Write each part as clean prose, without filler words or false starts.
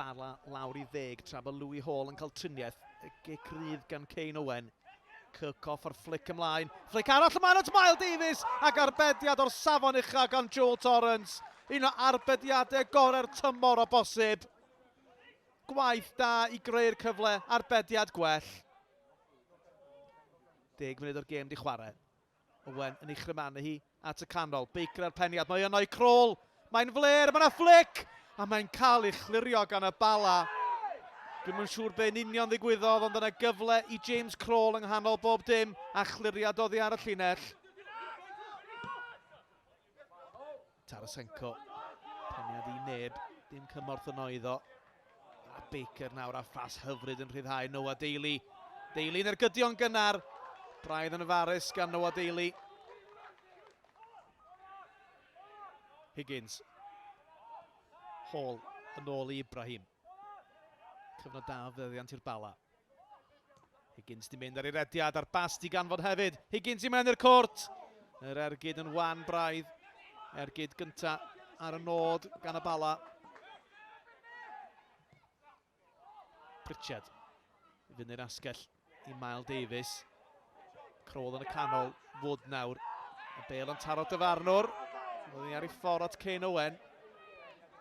Bala lawr i ddeg tra bod Louis Hall yn cael triniaeth. Y gic rydd gan Kane Owen. Kirkhoff a'r fflic ymlaen. Fflic arall ymlaen at Mael Davies ac arbediad o'r safon ucha gan Joel Torrance. Un o arbediadau gorau'r tymor o bosib. Gwaith da i greu'r cyfle, arbediad gwell. Deg munud o'r gêm di chwarae. Owen yn ei chrymanu hi at y canol. Baker ar peniad. Mae yno i Kroll. Mae'n fler, mae yna fflic! A mae'n cael ei chlirio gan y Bala. Dwi'm yn siŵr be yn union ddigwyddodd, ond yna gyfle i James Kroll yng nghanol bob dim, a chliriad oddi ar y llinell. Tarasenko, peniad i neb, dim cymorth yno iddo. A Baker nawr a phas hyfryd yn rhyddhau Noah Daly. Daly yn ergydio'n gynnar. Braidd yn farus gan Noah Daly. Higgins. Hall yn ôl i Ibrahim. Cyfnod da o feddiant i'r Bala. Higgins di mynd ar ei rediad a'r bas di ganfod hefyd. Higgins i mewn i'r cwrt. Yr ergyd yn wan braidd. Ergyd gynta ar y nod gan y Bala. Pritchard. I fyny'r asgell i Mael Davies. Crôl yn y canol, Wood nawr. Y bel yn taro dyfarnwr. Roedd hi ar ei ffordd at Kane Owen.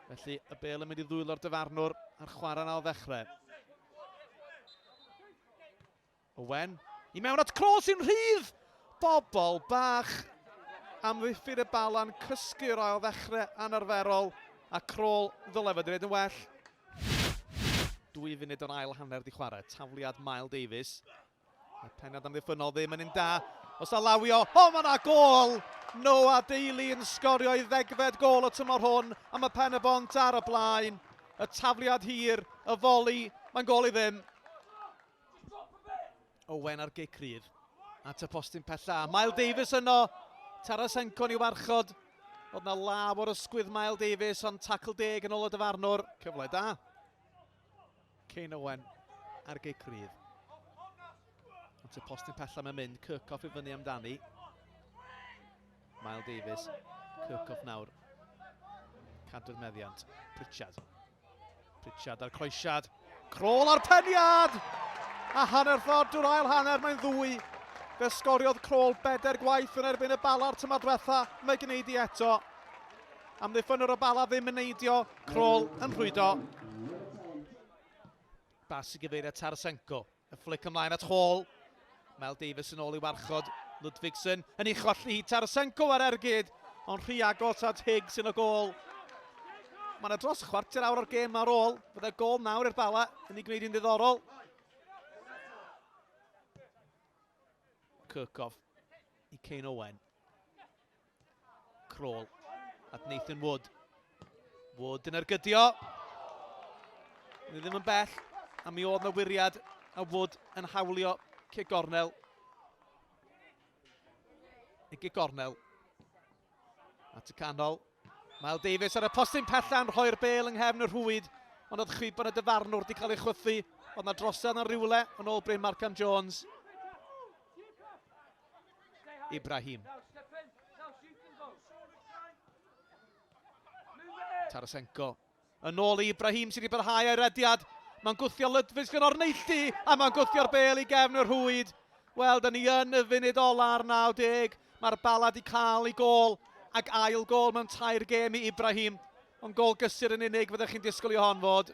Felly y bel yn mynd i ddwylo'r dyfarnwr a'r chwarae'n ail ddechrau. Owen i mewn at Crôl sy'n rhydd! Bobl bach amddiffyn y balan cysgu'r ail ddechrau anarferol a Crôl ddyle fod yn well. Dwy funud o'r ail hanner di chwarae. Tafliad Mael Davies. Y pennod amddiffynnol ddim yn un da. Os alawio, o mae yna gol! Noah Daly yn sgorio ei ddegfed gol y tymor hwn am y pen y bont ar y blaen. Y tafliad hir, y foli, mae'n gol i ddim. Owen ar gic rydd. At y postyn pella. Mael Davies yno. Tarasenko'n i'w warchod. Oedd na law o'r ysgwydd Mael Davies, ond tacl deg yn ôl y dyfarnwr. Cyfle da. Kane Owen ar gic rydd. At y postyn pella mae'n mynd. Kirkhoff i fyny amdani. Mael Davies. Kirkhoff nawr. Cadw'r meddiant. Pritchard. Pritchard a'r croesiad. Crôl a'r peniad! A hanner ffordd drwy'r ail hanner, mae'n ddwy. Fe sgoriodd Crôl bedair gwaith yn erbyn y Bala'r tymor diwetha, mae gwneud i eto. Amddiffynnwr y Bala ddim yn neidio, Crôl yn rhwydo. Bas i gyfeiriad Tarasenko. Y fflic ymlaen at Hall. Mel Davies yn ôl i warchod Ludvigsen yn ei cholli hi. Tarasenko ar ergyd, ond rhy agos at Higgs yn y gôl. Mae yna dros chwarter awr o'r gêm ar ôl. Byddai gôl nawr i'r Bala yn ei gwneud hi'n ddiddorol. Kirkhoff i Kane Owen. Crôl at Nathan Wood. Wood yn ergydio. Ni ddim yn bell, a mi oedd na wiriad a Wood yn hawlio cic gornel. Y gic gornel. At y canol. Mael Davies ar y postyn pella'n rhoi'r bel yng nghefn y rhwyd, ond oedd chwiban y dyfarnwr wedi cael ei chwythu. Oedd na drosedd yn rhywle yn ôl Bryn Markham Jones. Ibrahim. Tarasenko. Yn ôl i Ibrahim sydd wedi parhau ei rediad. Mae'n gwthio Ludwig yn o'r neilltu a mae'n gwthio'r bel i gefn y rhwyd. Wel, da ni yn y funud ola ar 90. Mae'r Bala wedi cael ei gôl ac ail gôl mewn tair gêm i Ibrahim. Ond gôl gysur yn unig fyddech chi'n disgwyl i hon fod.